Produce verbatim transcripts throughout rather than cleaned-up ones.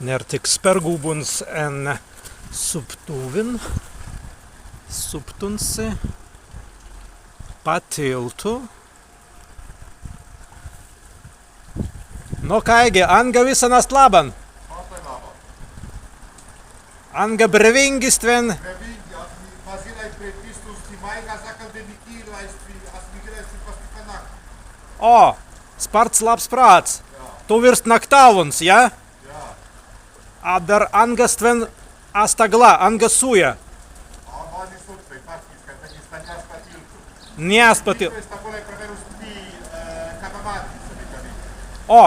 Ērtiks pergūbuns en suptuwin, suptun si pa tiltu. Nu kāigi, anga wissan ast labban? Anga brīwingi stwen. O, spārts labs prāts. Tū wīrst naktāwuns, jā? Adder anga stwen ast aglā, anga sūja. Ni ast pa tiltu. O,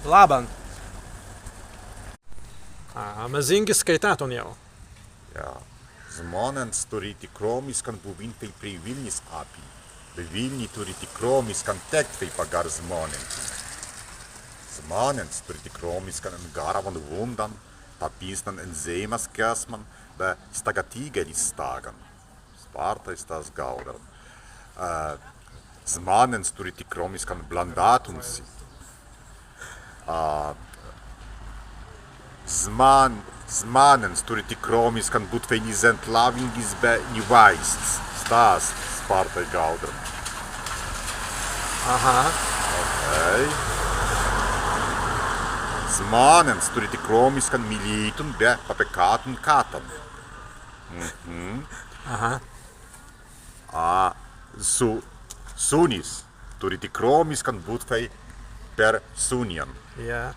labban. A, mazīngi skaitātun jāu. Jā. Zmānents turri tikrōmiskan buwīntwei prei Wilnis appin, be Wilni turri tikrōmiskan tektwei pagār zmānentin. Zmānents turri tikrōmiskan en garwan wūndan, tapīsnan en zeīmas kēsman, be stagatīgeri stagan. Spārtai stas gaūdan. Ā, zmānents turri tikrōmiskan blāndatun si. Ā, zmān-, zmānents turri tikrōmiskan būtwei ni zentlawīngis be ni waīsts. Stas spārtai gaūdan. Aha. Okej. Zmānents turri tikrōmiskan milītun be papekātun kattan. Mhm. Aha. A, su-, sunnis turri tikrōmiskan būtwei per sunjan. Jā.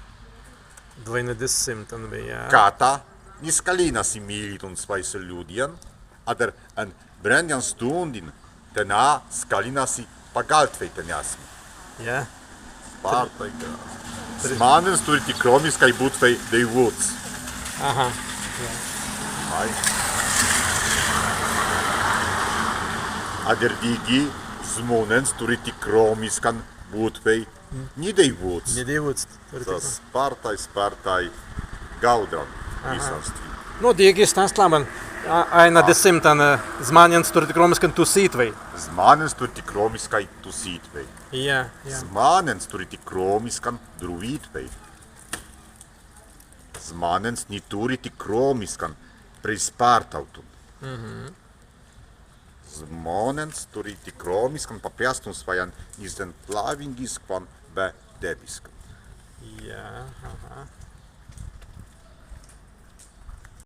Dwāidesimtan bēi, jā. Katta ni skallina si milītun swāise ljūdjan, adder en brendjan stūndin tenā skallina si pagalbtwei tenesmu. Jā. Spārtai ga-. Zmānents turri tikrōmiskai būtwei deiwūts. Aha. Jā. Ai. Adder dīgi zmānents turri tikrōmiskan būtwei ni deiwūts. Ni deiwūts. Turri tikrōmiskan. Spārtai, spārtai gaūdan. Aha. Wissan stwi. Nu, dīgi stas ast labban. A, aīnadesimtan, ā, zmānents turri tikrōmiskan tusītwei. Zmānents turri tikrōmiskai tusītwei. Jā, jā. Zmānents turri tikrōmiskan druwītwei. Zmānents ni turri tikrōmiskan preispārtautun. Mhm. Zmānents turri tikrōmiskan paprestun swajjan ni zentlawīngiskwan be debīskan. Jā, aha.